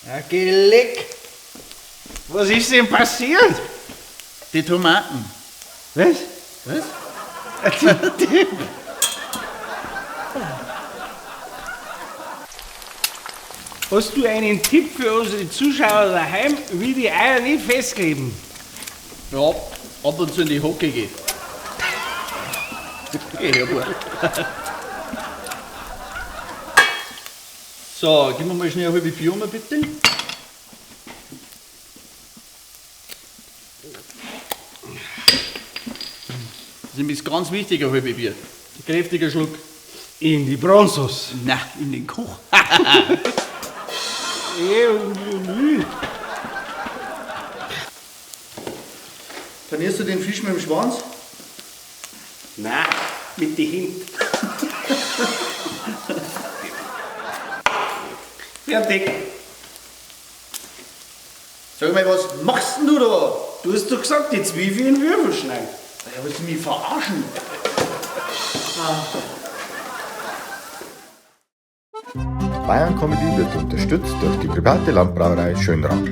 Ja, geleck. Was ist denn passiert? Die Tomaten. Was? Was? Hast du einen Tipp für unsere Zuschauer daheim, wie die Eier nicht festkleben? Ja, ab und zu in die Hocke gehen. Geh her, Bub. So, gib mir mal schnell eine halbe Bier um, bitte. Das ist nämlich ganz wichtig, ein halbe Bier. Ein kräftiger Schluck. In die Bronzos. Na, in den Koch. Panierst du den Fisch mit dem Schwanz? Nein, mit den Händen. Fertig. Sag mal, was machst denn du da? Du hast doch gesagt, die Zwiebeln in Würfel schneiden. Ja, willst du mich verarschen? Bayern Comedy wird unterstützt durch die private Landbrauerei Schönrath.